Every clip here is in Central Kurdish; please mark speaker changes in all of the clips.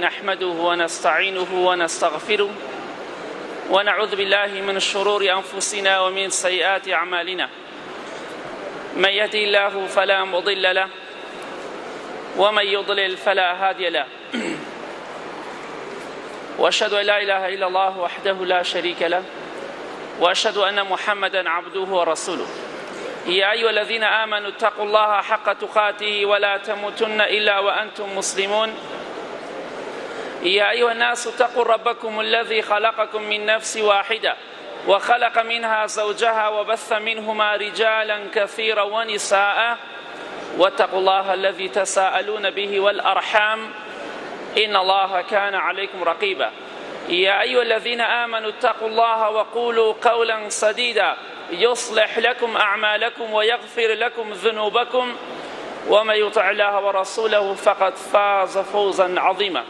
Speaker 1: نحمده ونستعينه ونستغفره ونعوذ بالله من شرور أنفسنا ومن سيئات أعمالنا من يهدي الله فلا مضل له ومن يضلل فلا هادي له واشهد ان لا اله الا الله وحده لا شريك له واشهد ان محمدا عبده ورسوله يا ايها الذين امنوا اتقوا الله حق تقاته ولا تموتن الا وانتم مسلمون يا ايها الناس اتقوا ربكم الذي خلقكم من نفس واحده وخلق منها زوجها وبث منهما رجالا كثيرا ونساء واتقوا الله الذي تساءلون به والأرحام إن الله كان عليكم رقيبا يا أيها الذين آمنوا اتقوا الله وقولوا قولا سديدا يصلح لكم أعمالكم ويغفر لكم ذنوبكم ومن يطع الله ورسوله فقد فاز فوزا عظيما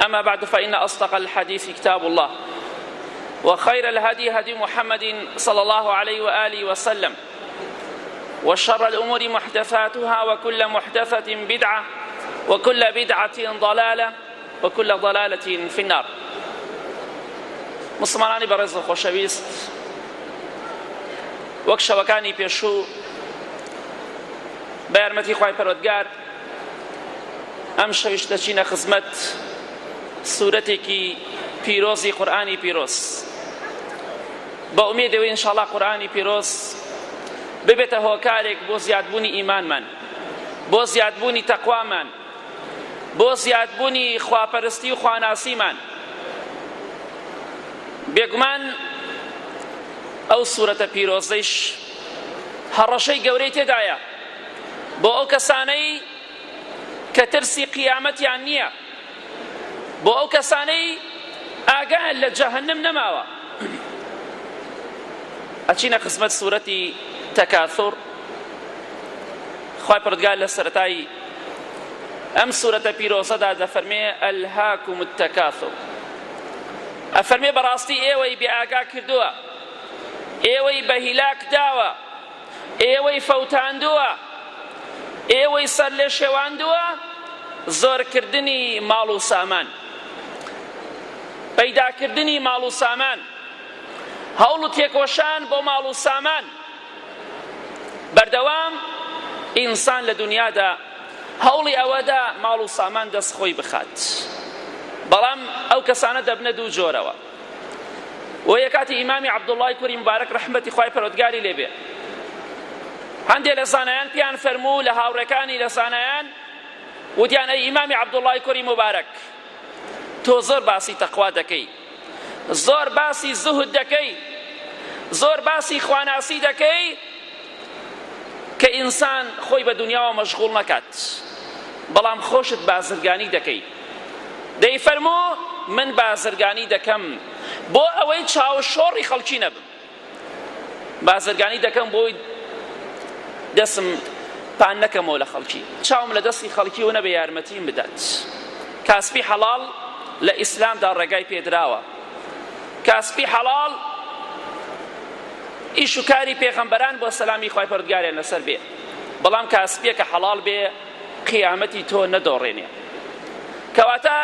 Speaker 1: أما بعد فإن أصدق الحديث كتاب الله وخير الهدي هدي محمد صلى الله عليه وآله وسلم وشر الأمور محدثاتها وكل محدثة بدعة وكل بدعة ضلالة وكل ضلالة في النار مسلمانانی بەڕێز و خۆشەویست وەک شەوەکانی پێشوو بە یارمەتی خوای پەروەردگار ئەم شەویش دەچینە خزمەت سورەتێکی پیرۆزی قورئانی پیرۆز بە ئومێدەوەی ئینشاڵا قورئانی پیرۆز ببێتە هۆکارێک بۆ زیادبوونی ئیمانمان بۆ زیادبوونی تەقوامان بۆ زیادبوونی خواپەرستی و خواناسیمان بێگومان ئەو سورەتە پیرۆزەیش هەڕەشەی گەورەی تێدایە بۆ ئەو کەسانەی کە ترسی قیامەتیان نییە بۆ ئەو کەسانەی ئاگایان لە جەهەنم نەماوە ئەچینە خزمەت سورەتی تەکاثور خوای پەروەردگار لە سەرەتای ئەم سورەتە پیرۆزەدا دەفەرمێ ئەلهاکم التەکاثور ئەفەرمێ بەڕاستی ئێوەی بێئاگا کردووە ئێوەی بە هیلاک داوە ئێوەی فەوتاندووە، ئێوەی سەرلێشێواندووە، زۆرکردنی ماڵ و سامان، پەیداکردنی ماڵ و سامان، هەوڵ و تێکۆشان بۆ ماڵ و سامان، بەردەوام ئینسان لە دنیادا هەوڵی ئەوەدا ماڵ و سامان دەست خۆی بخات، بەڵام ئەو کەسانە دەبنە دوو جۆرەوە. بۆیە کاتی ئیمامی عەبدوڵڵای کوڕی موبارەک ڕەحمەتی خوای پەروەردگاری لێ بێ هەندێ لە زانایان پێیان فەرموو لە هاوڕێکانی لە زانایان وتیان ئەی ئیمامی عەبدوڵڵای کوڕی موبارەک تۆ زۆر باسی تەقوا دەکەی زۆر باسی زوهد دەکەی زۆر باسی خواناسی دەکەی کە ئینسان خۆی بە دنیاوە مەشغوڵ نەکات بەڵام خۆشت بازرگانی دەکەی دەیفەرموو من بازرگانی دەکەم بۆ ئەوەی چاوشۆڕی خەڵکی نەبم بازرگانی دەکەم بۆی دەسم پان نەکەمەوە لە خەڵکی چاوم لە دەستی خەڵکی و نەبێ یارمەتیم بدات کاسپی حەڵاڵ لە ئیسلامدا ڕێگای پێدراوە کاسپی حەڵاڵ ئیش و کاری پێغەمبەران بۆ سەلامی خوای پەروەردگاریان لەسەر بێ بەڵام کاسپیەکە حەڵاڵ بێ قیامەتی تۆ نەدۆڕێنێ کەواتە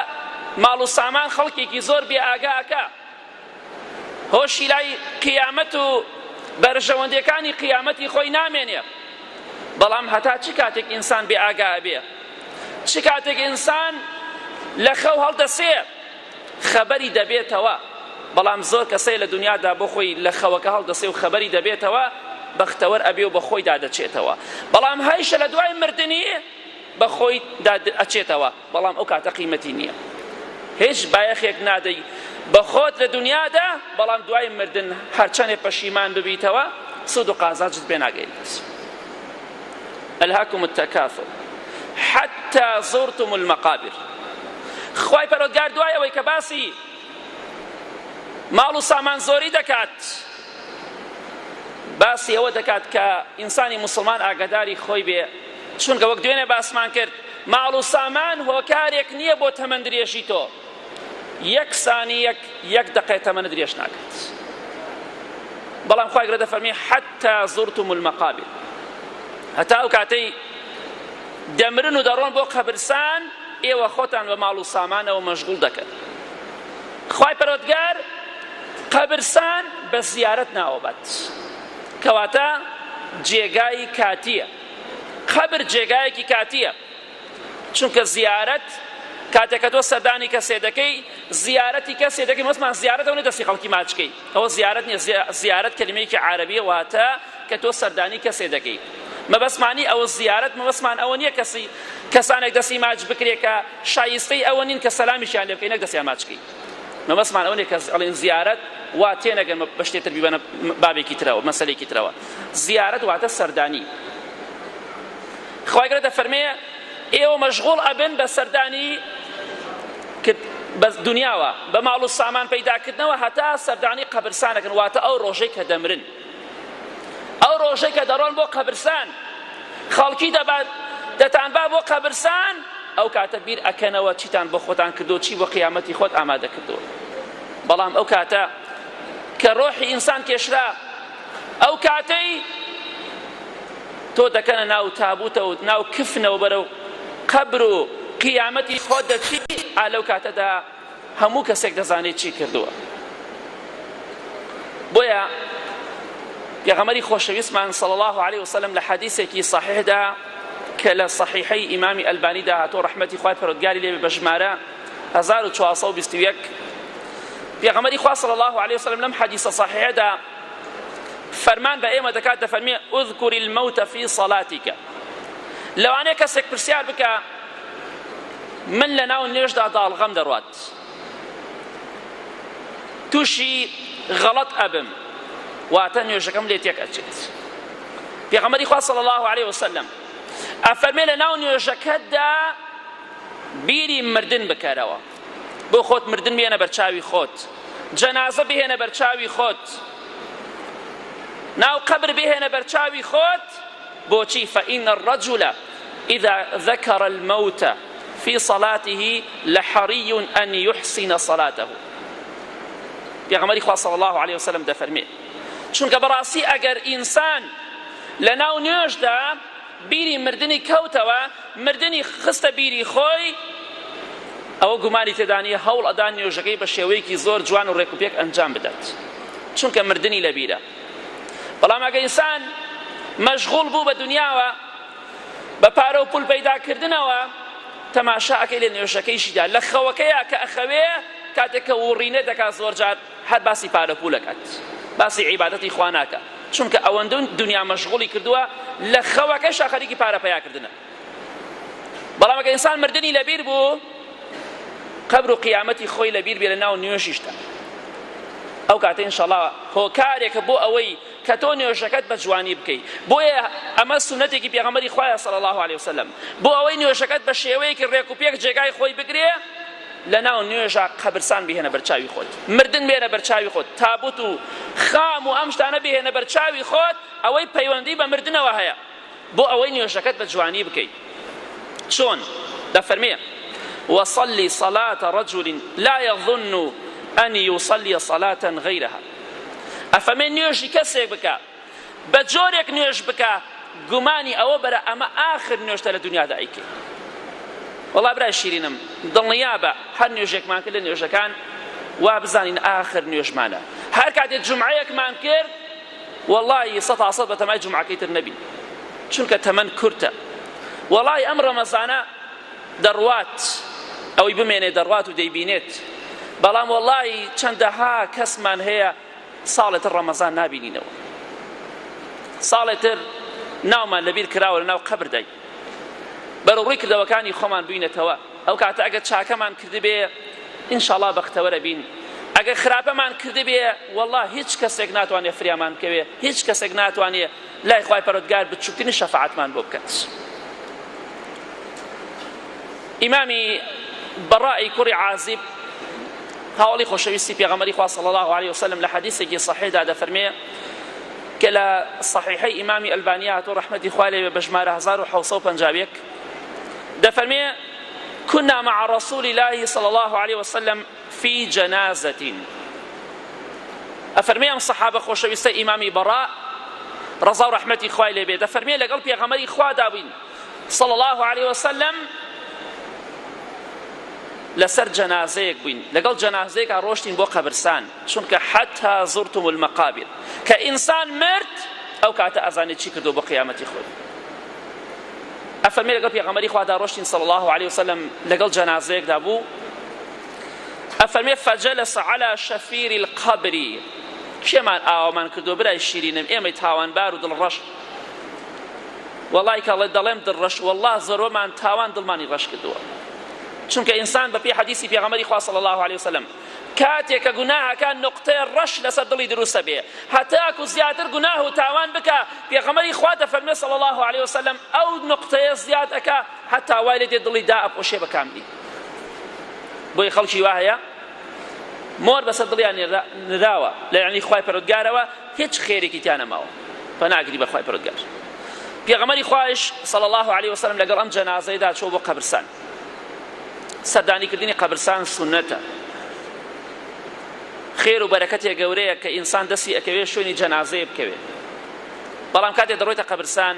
Speaker 1: ماڵ و سامان خەڵکێکی زۆر بێ ئاگا ئەکا هۆشی لای قیامەت و بەرژەوەندیەکانی قیامەتی خۆی نامێنێ بەڵام هەتا چ کاتێک ئینسان بێ ئاگا ئەبێ چ کاتێک ئینسان لە خەو هەڵدەسێ خەبەری دەبێتەوە بەڵام زۆر کەسەیە لە دنیادا بۆ خۆی لە خەوەکە هەڵدەسێ و خەبەری دەبێتەوە بەختەوەر ئەبێ و بە خۆیدا دەچێتەوە بەڵام هەیشە لە دوای مردنی بە خۆی ئەچێتەوە بەڵام ئەو کاتە قیمەتی نییە هیچ بایەخێک نادەی بە خۆت لە دنیادا بەڵام دوای مردن هەرچەندێ پەشیمان ببیتەوە سوود و قازانجت پێ ناگەیت الهاکم التکاثر حتی زرتم المقابر خوای پەروەردگار دوای ئەوەی کە باسی ماڵ و سامان زۆری دەکات باسی ئەوە دەکات کە ئینسانی موسڵمان ئاگاداری خۆی بێ چونکە وەک دوێنێ باسمان کرد ماڵ و سامان هۆکارێک نییە بۆ تەمەن درێژی تۆ یەک سانیەک یەک دەقەی تەمەنت درێژ ناکات بەڵام خوای گەورە دەفەرمی حتا زرتم المقابر هەتا ئەو کاتەی دەمرن و دەڕۆن بۆ قەبرسان. ئێوە خۆتان بە ماڵ و سامانەوە مەشغوڵ دەکەن. خوای پەروەردگار قەبرسان بە زیارەت ناوەبات، کەواتە جێگای کاتییە. قەبر جێگایەکی کاتییە، چونکە زیارەت کاتێک کە تۆ سەردانی کەسێ دەکەی، زیارەتی کەسێ دەکەی، مەبەستمان زیارەت ئەوە نییە دەستی خەڵکی ماچ کەی، ئەوە زیارەت نییە، زیارەت کەلیمەیەکی عەرەبییە واتە کە تۆ سەردانی کەسێ دەکەی. مەبەستمانی ئەوە زیارەت مەبەستمان ئەوە نییە کەسی کەسانێک دەستی ماچ بکرێ کە شایستەی ئەوە نین کە سەلامیشیان لێ بکەی نەک دەستیان ماچ بکەی. مەبەستمان ئەوە نییە کە ئەڵێن زیارەت وا تێنەگەن بە شتێ تر بیبەنە بابێکی ترەوە مەسەلەیەکی ترەوە. زیارەت واتە سەردانی. خوای گەورە دەفەرمێ ئێوە مەشغوڵ ئەبن بە سەردانی بە دنیاوە بە ماڵ و سامان پەیداکردنەوە هەتا سەردانی قەبرسانەکەن واتە ئەو ڕۆژەی کە دەمرن ئەو ڕۆژەی کە دەڕۆن بۆ قەبرسان خەڵکی دەبات دەتانبا بۆ قەبرسان ئەو کاتە بیر ئەکەنەوە چیتان بۆ خۆتان کردو چی بۆ قیامەتی خۆت ئامادە کردووە بەڵام ئەو کاتە کە ڕۆحی ئینسان کێشرا ئەو کاتەی تۆ دەکەنە ناو تابوتە و ناو کفنەوە بەرەو قەبر و قیامەتی خۆت دەچی ئا لەو کاتەدا هەموو کەسێک دەزانێت چی کردووە بۆیە پێغەمبەری خۆشەویستمان صلی الله علیه وسلم لە حەدیثێکی صحیحدا کە لە صحیحەی ئیمامی ئەلبانیدا هاتووە ڕەحمەتی خوای پەروەردگاری لێ بە ژمارە 1421 پێغەمبەری خوا صلی الله علیه وسلم لەم حەدیثە صحیحەدا فەرمان بە ئێمە دەکات دەفەرمێ اذکر الموت فی صلاتک لەوانەیە کەسێک پرسیار بکە من لە ناو نوێژدا داڵغەم دەڕوات تووشی غەڵەت ئەبم واتە نوێژەکەم لێ تێک ئەچێت پێغەمبەری خوا صلی الله علیه وسلم ئەفەرمێ لە ناو نوێژەکەتدا بیری مردن بکەرەوە بۆ خۆت مردن بێنە بەرچاوی خۆت جەنازە بهێنە بەرچاوی خۆت ناو قەبر بهێنە بەرچاوی خۆت بۆچی فإن الرجل إذا ذكر الموت في صلاته لحري أن يحسن صلاته پێغەمبەری خوا صلی الله علیه وسلم دەفەرمێ چونکە بەڕاستی ئەگەر ئینسان لە ناو نوێژدا بیری مردنی کەوتەوە، مردنی خستە بیری خۆی، ئەوە گومانی تێدا نییە هەوڵ ئەدا نوێژەکەی بە شێوەیەکی زۆر جوان و ڕێکوپێک ئەنجام بدات، چونکە مردنی لەبیرە. بەڵام ئەگەر ئینسان مەشغوڵ بوو بە دنیاوە، بە پارە و پول پەیداکردنەوە، تەماشا ئەکەی لە نوێژەکەیشیدا، لە خەوەکەیا کە ئەخەوێ، کاتێک کە وڕینە دەکات زۆرجار هەر باسی پارە پول ئەکات، باسی عیبادەتی خوا ناکات. چونکە ئەوەندە دونیا مەشغوڵی کردووە لە خەوەکەشا خەریکی پارە پەیاکردنە بەڵام ئەگەر ئینسان مردنی لەبیر بوو قەبر و قیامەتی خۆی لەبیر بێ لە ناو نوێژیشدا ئەو کاتە ئینشەڵا هۆکارێکە بۆ ئەوەی کە تۆ نوێژەکەت بە جوانی بکەی بۆیە ئەمە سوننەتێکی پێغەمبەری خوایە صلی الله علیه وسلم بۆ ئەوەی نوێژەکەت بە شێوەیەکی ڕێک و پێک جێگای خۆی بگرێ لەناو نوێژا قەبرسان بهێنە بەرچاوی خۆت، مردن بێنە بەرچاوی خۆت، تابوت و خام و ئەم شتانە بهێنە بەرچاوی خۆت، ئەوەی پەیوەندی بە مردنەوە هەیە، بۆ ئەوەی نوێژەکەت بە جوانی بکەی. چۆن؟ دەفەرمێ، وصل صلاة رجل لا یظن ان یصلی صلاة غیرها، ئەفەرمێ نوێژی کەسێک بکە، بە جۆرێک نوێژ بکە گومانی ئەوە بەرە ئەمە ئاخر نوێژتە لە دنیادا ئەیکەی. وەڵا برای شیرینم دڵنیابە هەر نوێژێکمان کرد لە نوێژەکان وا بزانین ئاخر نوێژمانە. هەر کاتێ جومعەیەکمان کرد وەڵی سەتا سەد بەتەمای جومعەکەی تر نەبین، چونکە تەمەن کورتە. وەڵی ئەم ڕەمەزانە دەڕوات، ئەوەی بمێنێ دەڕوات و دەیبینێت، بەڵام وەڵی چەندەها کەسمان هەیە ساڵێ تر ڕەمەزان نابینینەوە، ساڵێ تر ناومان لەبیر کراوە لەناو قەبرداین، بەرەو ڕووی کردەوەکانی خۆمان بووینەتەوە، ئەو کاتە ئەگەر چاکەمان کردبێ ئینشاڵا بەختەوەرە بین، ئەگەر خراپەمان کردبێ وەڵا هیچ کەسێک ناتوانێ فریامان بکەوێ، هیچ کەسێک ناتوانێ لای خوای پەروەردگار بچووکترین شەفاعەتمان بۆ بکات. ئیمامی بەڕائی کوڕی عازب هاوەڵی خۆشەویستی پێغەمبەری خوا صلی الله علیه وسلم لە حەدیثێکی صحیحدا دەفەرمێ کە لە صحیحەی ئیمامی ئەلبانی هاتووە ڕەحمەتی خوا لێ بە ژمارە 1751 دەفەرمێ كنا مع رسول الله صلى الله عليه وسلم في جنازة ئەفەرمێ ئەم سەحابە خۆشەویستە ئیمامی بەڕا ڕەزا و ڕەحمەتی خوای لێ بێ دەفەرمێ لەگەڵ پێغەمبەری خوادا بووین صلی الله علیه وسلم. لەسەر جەنازەیەک بووین لەگەڵ جەنازەیەکا ڕۆشتین بۆ قەبرسان چونکە حتا زرتم المقابر کە ئینسان مرد ئەو کاتە ئەزانێت چی کردو بۆ قیامەتی خۆی ئەفەرمێ لەگەڵ پێغەمبەری خوادا ڕۆشتین صلی الله علیه وسلم لەگەڵ جەنازەیەکدا بوو ئەفەرمێ فجلس على شفیر القبر کێمان ئاوامان کردو برای شیرینم ئێمەی تاوانبار و دڵڕەش وەڵای کەڵێ دەڵێم دڵڕەش وەڵا زۆربەمان تاوان دڵمانی ڕەش کردووە چونکە ئینسان بەپێی حەدیسی پێغەمبەری خوا صلی الله علیه وسلم کاتێک کە گوناهەکان نوقتەی ڕەش لەسەر دڵی دروستە بێ هەتاکو زیاتر گوناه و تاوان بکا پێغەمبەری خوا دەفەرمێ صلی الله علیه وسلم ئەو نوقتەیە زیاد ئەکا هەتا وای لێ دێت دڵی دائەپۆشێ بە کاملی بۆیە خەڵکی وا هەیە مۆر بەسەر دڵیان نراوە لە یعنی خوای پەروەردگارەوە هیچ خێرێکی تیا نەماوە پەناگری بە خوای پەروەردگار پێغەمبەری خوایش صلی الله علیه وسلم لەگەڵ ئەم جەنازەیدا چووە بۆ قەبرسان سەردانیکردنی قەبرسان سوننەتە خێر و بەرەکەتێ گەورەیە کە ئینسان دەستی ئەکەوێ شوێنی جەنازەیە بکەوێ بەڵام کاتێ دەڕۆیتە قەبرسان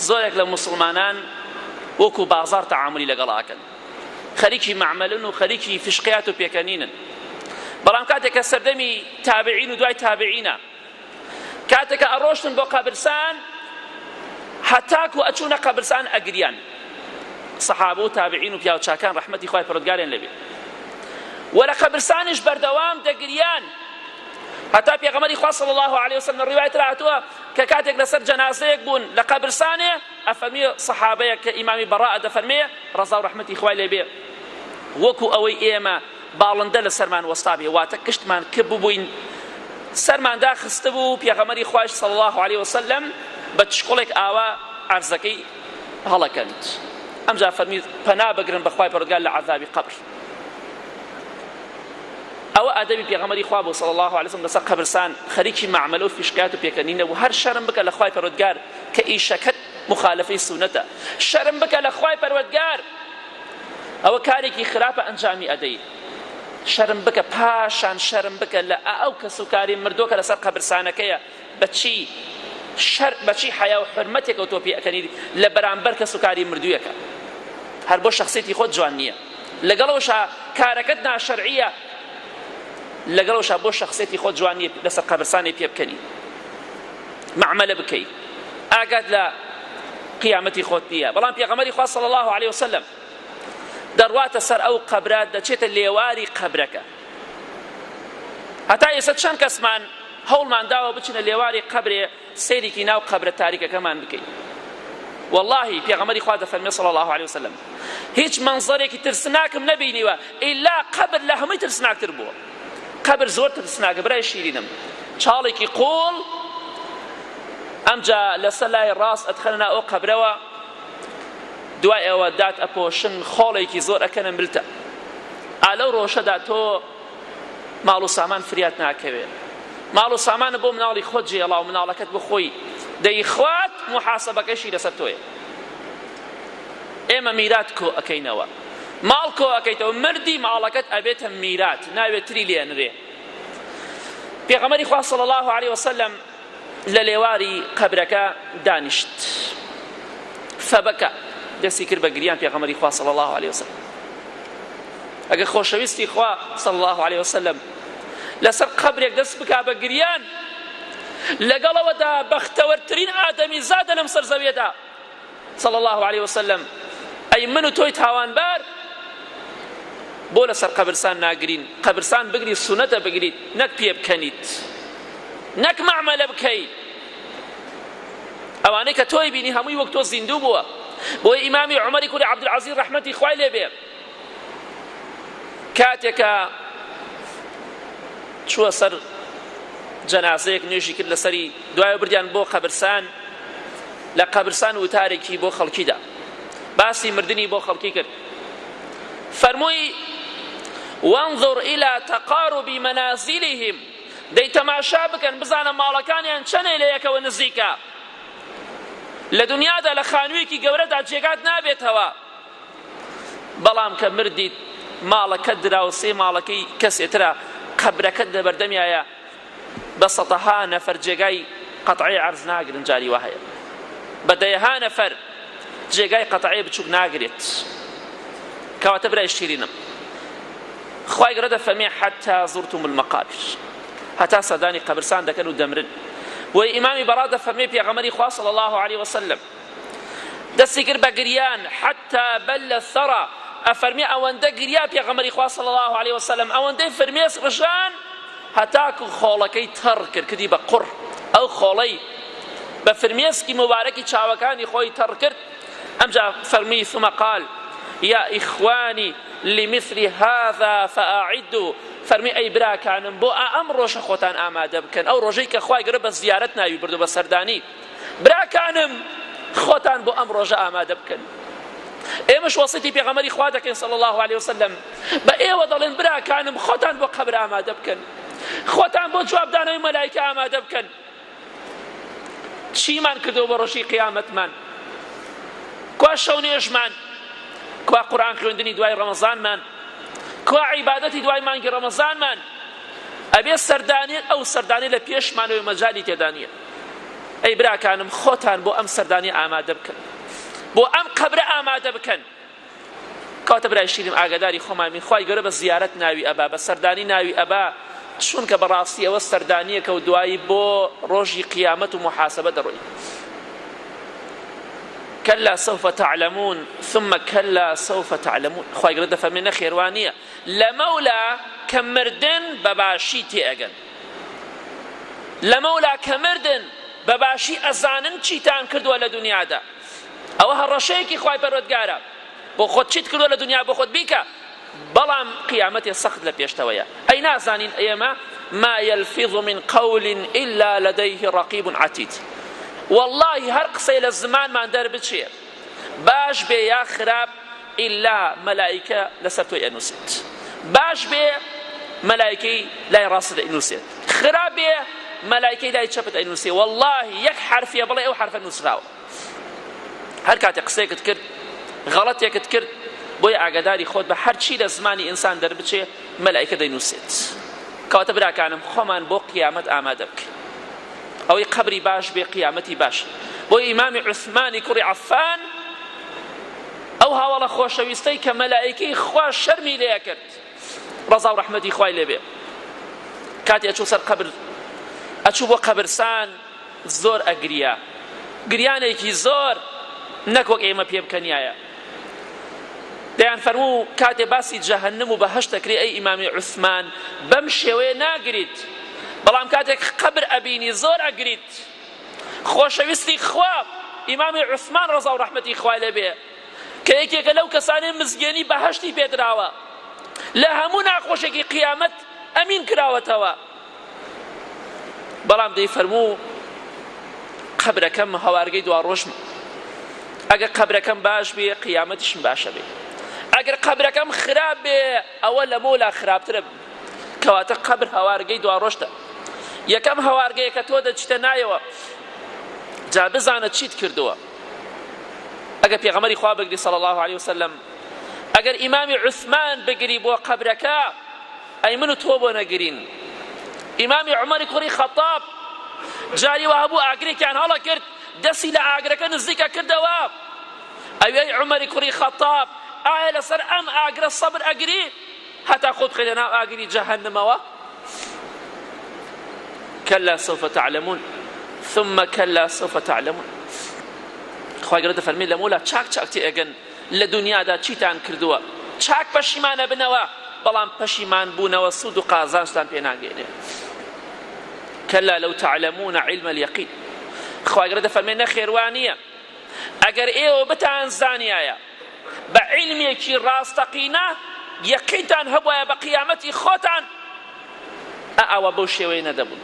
Speaker 1: زۆرێک لە موسڵمانان وەکو بازاڕ تەعامولی لەگەڵ ئەکەن خەریکی مەعمەلن و خەریکی فشقیات و پێکەنینن بەڵام کاتێک کە سەردەمی تابعین و دوای تابعینە کاتێک کە ئەڕۆشتن بۆ قەبرسان هەتاکو ئەچوونە قەبرسان ئەگریان سەحابە و تابعین و پیاوچاکان ڕەحمەتی خوای پەروەردگاریان لێبێ و لە قەبرسانیش بەردەوام دەگریان هەتا پێغەمبەری خوا صلی الله علیه وسلم لە ڕیوایەت هاتووە کە کاتێک لەسەر جەنازەیەک بوون لە قەبرسانێ ئەفەرمی سەحابەیەک کە ئیمامی بەڕاء دەفەرمێ ڕەزا و ڕەحمەتی خوای لێ بێ وەکو ئەوەی ئێمە باڵندە لەسەرمان وەستابێ واتە کشتمان کپ ببووین سەرمان داخستبوو پێغەمبەری خوایش صلی الله علیه وسلم بە چکۆڵێک ئاوا عەرزەکەی هەڵەکەند ئەمجا فەرمی پەنا بگرن بە خوای پەروەردگار لە عەزابی قەبر ئەوە ئەدەبی پێغەمبەری خوا بوو صلی الله علیه وسلم لەسەر قەبرسان خەریکی مەعمەلە و فیشقیات و پێکەنین نەبوو هەر شەرم بکە لە خوای پەروەردگار کە ئیشەکەت مخالفەی سوننەتە شەرم بکە لە خوای پەروەردگار ئەوە کارێکی خراپە ئەنجامی ئەدەی شەرم بکە پاشان شەرم بکە لە ئەو کەس و کاری مردووە کە لەسەر قەبرسانەکەیە بەچی شەر بەچی حەیا و حورمەتێکەوە تۆ پێ ئەکەنی لە بەرامبەر کەس و کاری مردوویەکە هەر بۆ شخصیتی خۆت جوان نییە لەگەڵەوەشا کارەکەت ناشەرعیە لەگەڵەوەشا بۆ شخصیتی خۆت جوان نییە لەسەر قەبرسانی پێ بکەنی مەعمەلە بکەی ئاگات لە قیامەتی خۆت نییە بەڵام پێغەمبەری خوا صلی الله علیه وسلم دەڕواتە سەر ئەو قەبرە دەچێتە لێواری قەبرەکە هەتا ئێستا چەند کەسمان هەوڵمان داوە بچینە لێواری قەبرێ سەیرێکی ناو قەبرە تاریکەکەمان بکەین واللهی پێغەمبەری خوا دەفەرمێ صلی الله علیه وسلم هیچ مەنزەرێکی ترسناکم نەبینیوە ئیلا قەبر لە هەمووی ترسناکتر بووە قەبر زۆر ترسناکە برای شیرینم چاڵێکی قوڵ ئەمجا لەسەر لای ڕاست ئەتخەنە ناو ئەو قەبرەوە دوای ئەوە دات ئەپۆشن خۆڵێکی زۆر ئەکەنە ملتە ئا لەو ڕۆژەدا تۆ ماڵ و سامان فریات ناکەوێ ماڵ و سامانە بۆ مناڵی خۆت جێڵا و مناڵەکەت بۆ خۆی دەیخوات محاسبەکەشی لەسەر تۆیە ئێمە میرات کۆ ئەکەینەوە ماڵ کۆ ئەکەیتەوە مردی ماڵەکەت ئەبێتە میرات ناوێت تری لێنرێ پێغەمبەری خوا صلی الله علیه وسلم لە لێواری قەبرەکە دانیشت فبکە دەستی کرد بە گریان پێغەمبەری خوا صلی الله علیه وسلم ئەگەر خۆشەویستی خوا صلی الله علیه وسلم لەسەر قەبرێک دەست بکا بە گریان لەگەڵەوەدا بەختەوەرترین ئادەمی زادە لەم سەر زەویەدا صلی اللە علیە وسلم، ئەی من و تۆی تاوانبار بۆ لەسەر قەبرسان ناگرین؟ قەبرسان بگری سونەتە بگریت نەک پێ بکەنیت نەک مەعمەلە بکەی ئەوانەی کە تۆی بینی هەمووی وەک تۆ زیندوو بووە بۆیە ئیمامی عومەری کوڕی عەبدولعەزیز ڕەحمەتی خوای لێ بێ کاتێکە چووە سەر جەنازەیەک نوێژی کرد لەسەری دوای بردیان بۆ قەبرسان لە قەبرسان وتارێکی بۆ خەڵکی دا باسی مردنی بۆ خەڵکی کرد فەرمووی وانظر إلى تقارب منازلهم دەی تەماشا بکەن بزانە ماڵەکانیان چەنێ لە یەکەوە نزیکە لە دنیادا لە خانوویەکی گەورەدا جێگات نابێتەوە بەڵام کە مردیت ماڵەکەت دراوسێ ماڵەکەی کەسێترە قەبرەکەت لەبەردەمیایە بە سەتەها نەفەر جێگای قەتعەی عەرز ناگرن جاری وا هەیە بە دەیەها نەفەر جێگای قەتعەی بچوک ناگرێت. کەواتە برای شیرینم خوای گەورە دەفەرمێ حتی زرتم المقابر هەتا سەردانی قەبرسان دەکەن و دەمرن بۆیە ئیمامی بەڕا دەفەرمێ پێغەمبەری خوا صلی الله علیه وسلم دەستی کرد بە گریان حتی بل الثرى ئەفەرمێ ئەوەندە گریا پێغەمبەری خوا صلی الله علیه وسلم ئەوەندەی فرمێس ڕژان هەتاکو خۆڵەکەی تەڕ کرد کردی بە قوڕ ئەو خۆڵەی بە فرمێسکی موبارەکی چاوەکانی خۆی تەڕ کرد ئەمجا فەرمووی ثم قال یا ئیخوانی لمثل هذا فأعدوا فەرمی ئەی براکانم بۆ ئەم ڕۆژە خۆتان ئامادە بکەن ئەو ڕۆژەی کە خوای گەورە بە زیارەت ناوی بردو بە سەردانی براکانم خۆتان بۆ ئەم ڕۆژە ئامادە بکەن ئێمەش وەسیتی پێغەمبەری خوا دەکەین صلی الله علیه وسلم بە ئێوە دەڵێن براکانم خۆتان بۆ قەبر ئامادە بکەن خۆتان بۆ جوابدانەوەی مەلایکە ئامادە بکەن چیمان کردەوە بۆ ڕۆژی قیامەتمان کوا شەو نوێژمان کوا قورئان خوێندنی دوای ڕەمەزانمان کوا عیبادەتی دوای مانگی ڕەمەزانمان ئەبێ سەردانی ئەو سەردانی لە پێشمانەوەی مەجالی تێدا نییە ئەی براکانم خۆتان بۆ ئەم سەردانی ئامادە بکەن بۆ ئەم قەبرە ئامادە بکەن کەواتە برای شیرین ئاگاداری خۆمان بین خوای گەورە بە زیارەت ناوی ئەبا بە سەردانی ناوی ئەبا چونکە بەڕاستی ئەوە سەردانیەکە و دوایی بۆ ڕۆژی قیامەت و محاسبە دەڕۆی كلا سوف تعلمون ثم كلا سوف تعلمون خوای گەورە دەفەرمێ نەخێر وا نییە لەمەولا کە مردن بە باشی تێئەگەن لەمەولا کە مردن بە باشی ئەزانن چیتان کردووە لە دنیادا ئەوە هەڕەشەیەکی خوای پەروەردگارە بۆ خۆت چیت کردووە لە دنیا بۆ خۆت بیکە بەڵام قیامەتێ سەخت لە پێشتەوەیە ئەی نازانین ئێمە ما يلفظ من قول إلا لديه رقيب عتيد والله هەر قسەی لە زمانمان دەربچێ باش بێ یا خراپ ئیلا مەلائیکە لەسەر تۆی ئەنووسێت باش بێ مەلائیکەی لای ڕاستت ئەینووسێت خراپ بێ مەلائیکەی لای چەپت ئەینووسێ واللهی یەک حەرفیە بڵێ ئەو حەرفە نووسراوە هەر کاتێک قسەیەکت کرد غەڵەتێکت کرد بۆیە ئاگاداری خۆت بە هەرچی لە زمانی ئینسان دەربچێ مەلائیکە دەینووسێت کەواتە براکانم خۆمان بۆ قیامەت ئامادە بکەین ئەوەی قەبری باش بێ قیامەتی باش بۆ ئیمامی عوسمانی کوڕی عەفان ئەو هاوەڵە خۆشەویستەی کە مەلائیکەی خوا شەرمی لێ کرد ڕەزا و ڕەحمەتی خوای لێ بێ کاتێ ئەچوو سەر قەبر ئەچوو بۆ قەبرسان زۆر ئەگریا گریانێکی زۆر نەک وەک ئێمە پێ بکەنیایە دەیان فەرموو کاتێ باسی جەهەنم و بەهەشت دەکرێ ئەی ئیمامی عوسمان بەم شێوەیە ناگریت بەڵام کاتێک قەبر ئەبینی زۆر ئەگریت خۆشەویستی خوا ئیمامی عوسمان ڕەزا و ڕەحمەتی خوای لێ بێ کە یەکێکە لەو کەسانەی مزگێنی بەهەشتی پێدراوە لە هەموو ناخۆشێکی قیامەت ئەمین کراوەتەوە بەڵام دەیفەرموو قەبرەکەم هەوارگەی دواڕۆژمە ئەگەر قەبرەکەم باش بێ قیامەتیشم باشە بێ ئەگەر قەبرەکەم خراپ بێ ئەوە لەمەولا خراپترە کەواتە قەبر هەوارگەی دواڕۆژتە یەکەم هەوارگەیە کە تۆ دەچیتە نایەوە جا بزانە چیت کردووە ئەگەر پێغەمبەری خوا بگری صلی الله علیه وسلم ئەگەر ئیمامی عوسمان بگری بۆ قەبرەکە ئەی من و تۆ بۆ نەگرین ئیمامی عومەری کوڕی خەتاب جاری وا هەبوو ئاگرێکیان هەڵەکرد دەستی لە ئاگرەکە نزیکە کردەوە ئەوێی عومەری کوڕی خەتاب ئایا لەسەر ئەم ئاگرە سەبر ئەگری هەتا خۆت بخەیتە ناو ئاگری جەهەنمەوە كلا سوف تعلمون ثم كلا سوف تعلمون خوای گەورە دەفەرمێ لەمەولا چاک چاک تێئەگەن لە دونیادا چیتان کردووە چاک پەشیمان ئەبنەوە بەڵام پەشیمان بوونەوە سوود و قازانجتان پێ ناگەێنێ كلا لو تعلمون علم اليقين خوای گەورە دەفەرمێ نەخێر وا نییە ئەگەر ئێوە بتان زانیایە بە عیلمێکی ڕاستەقینە یەقینتان هەبوایە بە قیامەتی خۆتان ئاوا بەو شێوەیە نەدەبوون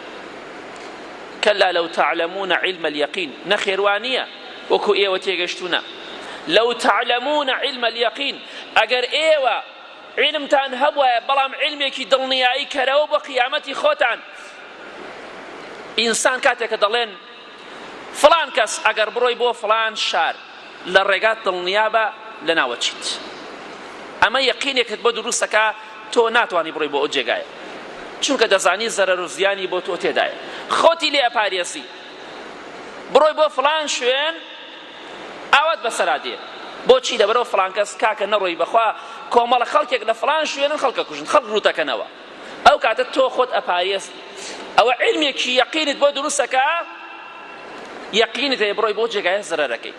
Speaker 1: کلا لو تعلمون علم اليقین نەخێر وا نییە وەکو ئێوە تێگەشتوونە لو تعلمون علم اليقین ئەگەر ئێوە علمتان هەبوایە بەڵام علمێکی دڵنیایی کەرەوە بۆ قیامەتی خۆتان ئینسان کاتێک کە دەڵێن فڵان کەس ئەگەر بڕۆی بۆ فڵان شار لە ڕێگات دڵنیابە لەناوەچیت ئەمە یەقینێکت بۆ دروستەکە تۆ ناتوانی بڕۆی بۆ ئەو جێگایە چونکە دەزانی زەرەر و زیانی بۆ تۆ تێدایە خۆتی لێ ئەپارێزی بڕۆی بۆ فڵان شوێن ئاوات بەسەرا دێ بۆچی لەبەرەوە فڵان کەس کاکە نەڕۆی بەخوا کۆمەڵە خەڵکێک لە فڵان شوێنن خەڵکە کوژن خەڵک ڕووتەکەنەوە ئەو کاتە تۆ خۆت ئەپارێزی ئەوە عیلمێکی یەقینت بۆ دروستەکە یەقینت هەیە بڕۆی بۆ جێگایە زەرەرەکەی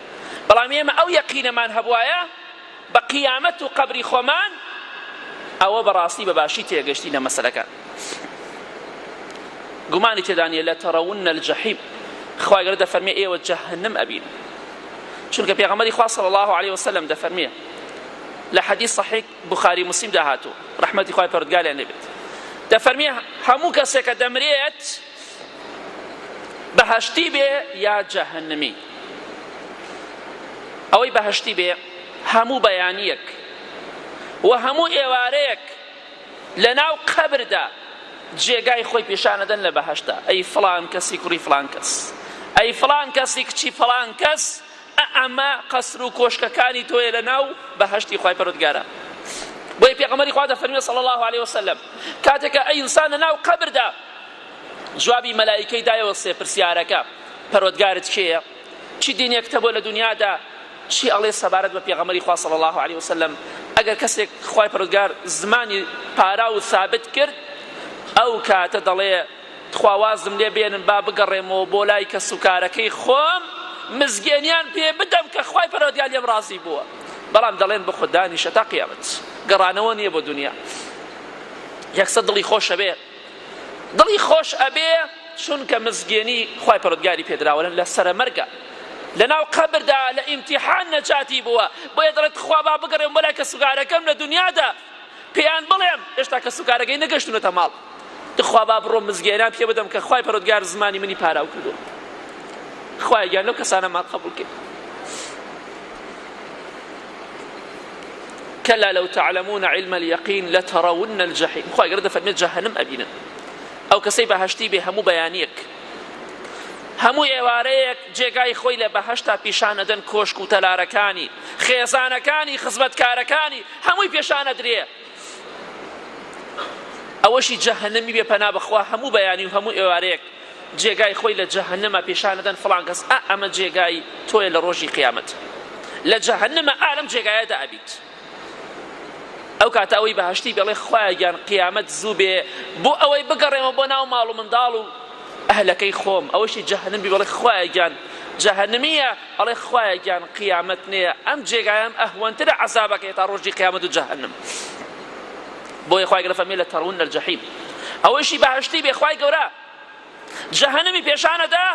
Speaker 1: بەڵام ئێمە ئەو یەقینەمان هەبوایە بە قیامەت و قەبری خۆمان ئەوە بەڕاستی بە باشی تێگەشتی لە مەسەلەکە گومانی تێدا نییە لە تەرەون الجحیم خوای گەورە دەفەرمێ ئێوە جەهەنم ئەبین چونکە پێغەمبەری خوا صلی الله علیه وسلم دەفەرمێ لە حەدیث صحیح بخاری مسلم دا هاتوو ڕەحمەتی خوای پەروەردگاریان لێ بێت دەفەرمێ هەموو کەسێکە دەمرێت بەهەشتی بێ یا جەهەنمی ئەوەی بەهەشتی بێ هەموو بەیانیەک و هەموو ئێوارەیەک لەناو قەبردا جێگای خۆی پیشانەدەن لە بەهەشتا ئەی فڵان کەسی کوڕی فڵان کەس ئەی فڵان کەسی کچی فڵان کەس ئەمە قەسر و کۆشکەکانی تۆیە لە ناو بەهەشتی خوای پەروەردگارە بۆیە پێغەمبەری خوا دەفەرموێ صلی الله علیه وسلم کاتێک کە ئەی ئینسان لە ناو قەبردا جوابی مەلایکەی دایەوە سێ پرسیارەکە پەروەردگارت کێیە چی دینێکت هەبووە لە دنیادا چی ئەڵێ سەبارەت بە پێغەمبەری خوا صلی الله علیه وسلم ئەگەر کەسێک خوای پەروەردگار زمانی پارا و ثابت کرد ئەو کاتە دەڵێ تخوا وازم لێ بێنن با بگەڕێمەوە بۆ لای کەسوکارەکەی خۆم مزگێنیان پێ بدەم کە خوای پەروەردگار لێم ڕازی بووە بەڵام دەڵێن بخۆ دانیشە تا قیامەت گەڕانەوە نییە بۆ دنیا یەکسەر دڵی خۆش ئەبێ دڵی خۆش ئەبێ چونکە مزگێنی خوای پەروەردگاری پێدراوە لە سەرەمەرگە لەناو قەبردا لە ئیمتیحان نەجاتی بووە بۆیە دەڵێت خوا با بگەڕێم بۆ لای کەسوکارەکەم لە دنیادا پێیان بڵێم هێشتا کەسوکارەکەی نەگەشتونەتە ماڵ تخوا با بڕۆم مزگێنان پێ بدەم کە خوای پەروەردگار زمانی منی پاراو کردووە خوایە گیان لەو کەسانەمان قەبوڵ کەی كلا لو تعلمون علم اليقين لترون الجحيم خوای گەورە دەفەرمێت جەهەنم ئەبینن ئەو کەسەی بەهەشتی بێ هەموو بەیانیەک هەموو ئێوارەیەک جێگای خۆی لە بەهەشتا پیشان ئەدەن کۆشک و تەلارەکانی خێزانەکانی خزمەتکارەکانی هەمووی پێشان ئەدرێ ئەوەشی جەهەنەمی بێ پەنا بەخوا هەموو بەیانی و هەموو ئێوارەیەک جێگای خۆی لە جەهەنەمە پێشان ئەدەن فڵان کەس ئا ئەمە جێگای تۆیە لە ڕۆژی قیامەت لە جەهەنەمە ئا لەم جێگایەدا ئەبیت ئەو کاتە ئەوەی بەهەشتی بڵێ خوایە گیان قیامەت زوو بێ بۆ ئەوەی بگەڕێمەوە بۆ ناو ماڵ و منداڵ و ئەهلەکەی خۆم ئەوەشی جەهەنم بی بڵێ خوایە گیان جەهەنمیە ئەڵێ خوایە گیان قیامەت نییە ئەم جێگایەم ئەهوەنترە عەزابەکەی تا ڕۆژی قیامەت و جەهەنم بۆیە خوای گەورە فەرمی لەتەڕون الجحیم ئەوەیشی بەهەشتی بێ خوای گەورە جەهەنمی پێشانەدا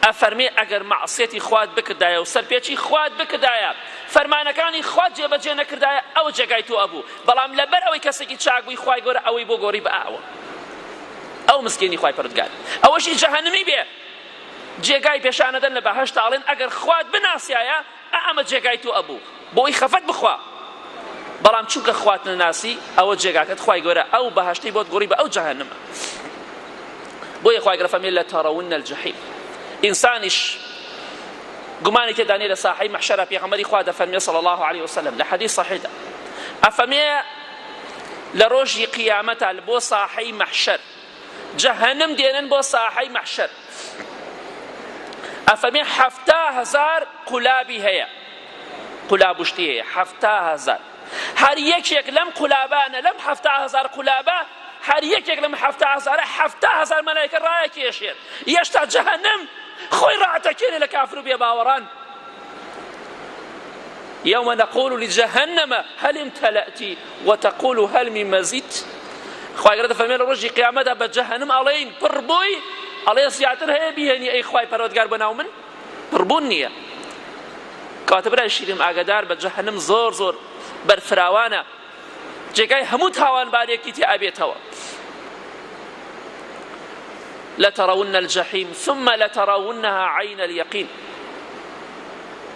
Speaker 1: ئەفەرمێ ئەگەر مەعسیەتی خوات بکردایە و سەرپێچی خوات بکردایە فەرمانەکانی خوات جێبەجێ نەکردایە ئەوە جێگای تۆ ئەبوو بەڵام لەبەر ئەوەی کەسێکی چاک بووی خوای گەورە ئەوەی بۆ گۆڕی بە ئاوە ئەو مسکینی خوای پەروەردگار ئەوەشی جەهەنمی بێ جێگای پێشانەدەن لە بەهەشت ئەڵێن ئەگەر خوات بناسیایە ئەمە جێگای تۆ ئەبوو بۆی خەفەت بخوا بەڵام چونکە خوات نەناسی ئەوە جێگاکەت خوای گەورە ئەو بەهەشتەی بۆت گۆڕی بە ئەو جەهەنمە بۆیە خوای گەورە فەرمی لەتەرەون الجحیم ئینسانیش گومانی تێدا نیە لە ساحەی مەحشەرا پێغەمبەری خوا دەفەرمێ صلی الله علیه وسلم لە حەدیث صحیحدا ئەفەرمێ لە ڕۆژی قیامەتا بۆ ساحەی مەحشەر جەهەنم دێنن بۆ ساحەی مەحشەر ئەفەرمێ 70,000 قولابی هەیە قولاب و شتی هەیە 70,000 هەر یەکێک لەم قولابانە لەم 70,000 قولابە هەر یەکێک لەم 70,000 70,000 مەلایکە ڕایەکێشێت یەشتا جەهەنم خۆی ڕاتەکێنێ لە کافر و بێباوەڕان يوم نقول لجهنم هل امتلأت وتقول هل من مزيد خوای گەورە دەفەرمێ لە ڕۆژی قیامەتدا بە جەهەنم ئەڵێین پڕ بووی ئەڵێ زیاتر هەیە بیهێنی ئەی خوای پەروەردگار بە ناو من پڕبوون نییە کەواتە برای شیرم ئاگادار بە جەهەنم زۆر زۆر بەرفراوانە جێگای هەموو تاوانبارێکی تێ ئەبێتەوە لترون الجحیم ثم لترونها عین اليقین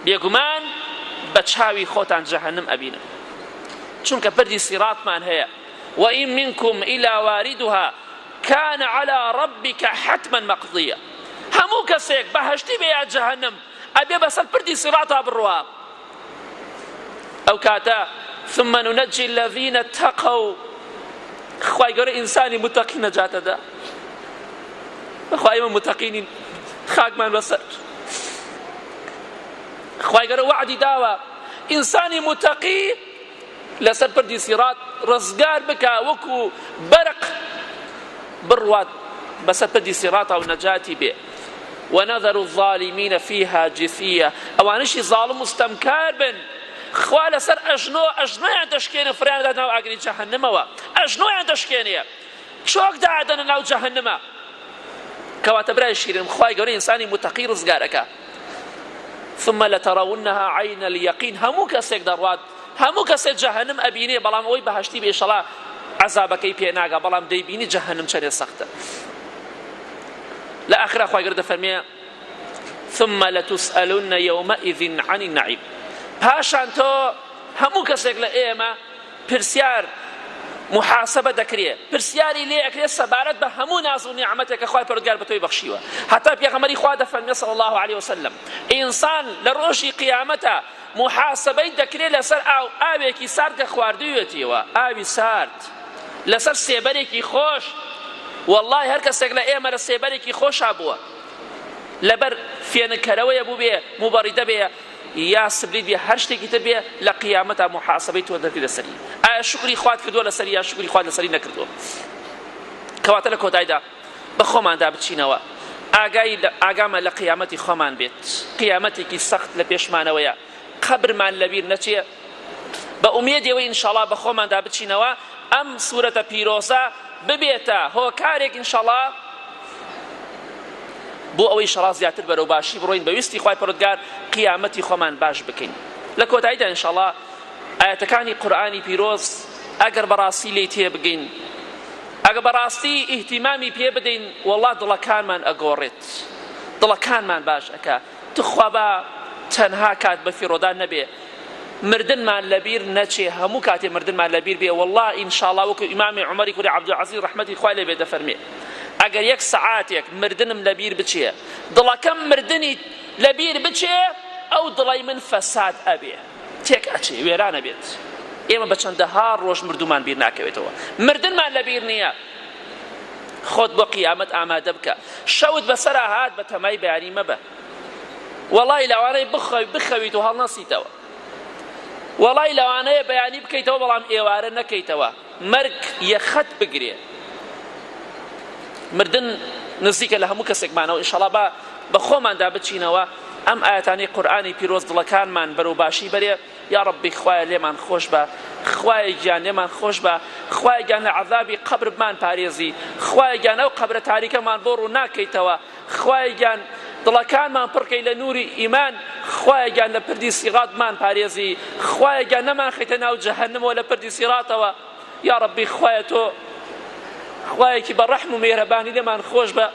Speaker 1: بێگومان بە چاوی خۆتان جەهەنم ئەبینن چونکە پردی سیڕاتمان هەیە وإن منكم إلا واردها كان على ربك حتما مقضيا هەموو کەسێک بەهەشتی بێ یا جەهەنم ئەبێ بەسەر پردی سیڕاتا بڕوا ئەو کاتە ثم ننجي الذين اتقوا خوای گەورە ئینسانی متەقی نەجاتە دا بەخوا ئێمە متەقینین خاکمان بەسەر خوای گەورە وەعدی داوە ئینسانی متەقی. لەسەر پردی سیڕات ڕزگار بکا وەکو بەرق بڕوات بەسەر پردی سیڕاتا و نەجاتی بێ. ونذر الظالمین فیها جثیە ئەوانەشی زاڵم و ستەمکار بن خوا لەسەر ئەژنۆ ئەژنۆیان دەشکێنێ فڕیان دەدات ناو ئاگری جەهەنمەوە ئەژنۆیان دەشکێنێ چۆک دادەنە ناو جەهەنمە. کەواتە برای شیرینم خوای گەورە ئینسانی متەقی ڕزگارەکە. ثم لترونها عین الیقین هەموو کەسێک دەڕوات هەموو کەسێک جەهەنم ئەبینێ بەڵام ئەوەی بەهەشتی بێ ئیشەڵا عەزابەکەی پێ ناگا بەڵام دەیبینی جەهەنم چەنێ سەختە. لە ئاخرا خوای گەورە دەفەرمێ ثم لتسألن يومئذ عن النعیم پاشان تۆ هەموو کەسێک لە ئێمە پرسیار محاسبە دەکرێ پرسیاری لێ ئەکرێ سەبارەت بە هەموو ناز و نیعمەتێک کە خوای پەروەردگار بە تۆی بەخشیوە هەتا پێغەمبەری خوا دەفەرمێ صلی الله علیه وسلم ئینسان لە ڕۆژی قیامەتە محاسبەی دەکرێ لەسەر ئاو ئاوێکی سارد کە خواردوویەتیەوە ئاوی سارد لەسەر سێبەرێکی خۆش وەڵڵاهی هەر کەسێک لە ئێمە لە سێبەرێکی خۆشا بووە لەبەر فێنککەرەوەیە بووبێ موبەڕیدە بێ یا سبلیت بێ هەر شتێکی تر بێ لە قیامەتا موحاسەبەی تۆ دەکرێت لەسەری ئایا شوکری خوات کردووە لەسەری یا شوکری خوات لەسەری نەکردووە کەواتە لە کۆتایدا بە خۆماندا بچینەوە ئاگای ئاگامان لە قیامەتی خۆمان بێت قیامەتێکی سەخت لە پێشمانەوەیە قەبرمان لەبیر نەچێ بە ئومێدی ئەوەی ئینشاڵا بە خۆماندا بچینەوە ئەم سورەتە پیرۆزە ببێتە هۆکارێک ئینشاڵا بۆ ئەوەی ئینشاڵا زیاتر بەرەو باشی بڕۆین بە ویستی خوای پەروەردگار قیامەتی خۆمان باش بکەین لە کۆتاییدا ئینشاڵا ئایەتەکانی قورئانی پیرۆز ئەگەر بەڕاستی لێی تێبگەین ئەگەر بەڕاستی ئیهتیمامی پێ بدەین وەڵا دڵەکانمان ئەگۆڕێت دڵەکانمان باش ئەکا تخوا با تەنها کات بەفیڕۆدان نەبێ مردنمان لەبیر نەچێ هەموو کاتێ مردنمان لەبیر بێ واللە ئینشاڵا وەکو ئیمامی عومەری کوڕی عەبدولعەزیز ڕەحمەتی خوای لێ بێ دەفەرمێ ئەگەر یەک سەعاتێک مردنم لەبیر بچێ دڵەکەم مردنی لەبیر بچێ ئەو دڵەی من فەساد ئەبێ تێک ئەچێ وێران ئەبێت ئێمە بە چەندەها ڕۆژ مردومان بیر ناکەوێتەوە مردنمان لەبیر نییە خۆت بۆ قیامەت ئامادە بکە شەوت بەسەرا هات بە تەمای بەیانی مەبە وەڵای لەوانەیە بخەوی بخەویت و هەڵنەسیتەوە وەڵای لەوانەیە بەیانی بکەیتەوە بەڵام ئێوارە نەکەیتەوە مەرگ یەخەت بگرێ مردن نزیکە لە هەموو کەسێکمانەوە ئینشەڵا با بە خۆماندا بچینەوە ئەم ئاەتانەی قورئانی پیرۆز دڵەکانمان بەرەو باشی بەرێ یاڕەبی خوایە لێمان خۆش بە خوایە گیان لێمان خۆش بە خوایە گیان لە عەزابی قەبر بمان پارێزی خوایە گیان ئەو قەبرە تاریکەمان بۆ ڕوون ناکەیتەوە خوایە گیان دڵەکانمان پڕکەی لە نوری ئیمان خوایە گیان لە پردی سیڕات بمان پارێزی خوایە گیان نەمانخەیتە ناو جەهەنمەوە لە پردی سیڕاتەوە یاڕەبی خوایە تۆ خوایەکی بە ڕەحم و میهرەبانی لێمان خۆش بە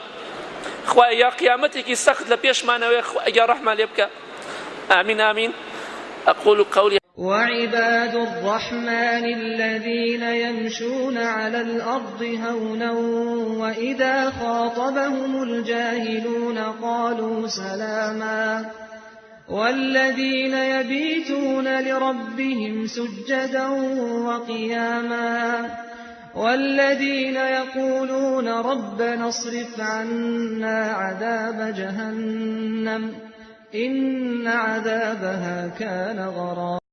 Speaker 1: خوایە یا قیامەتێکی سەخت لە پێشمانەوەیە خوایە گیان ڕەحمان لێ بکە آمين آمين أقول قولي
Speaker 2: وعباد الرحمن الذين يمشون على الأرض هونا وإذا خاطبهم الجاهلون قالوا سلاما والذين يبيتون لربهم سجدا وقياما والذين يقولون ربنا اصرف عنا عذاب جهنم إن عذابها كان غراما.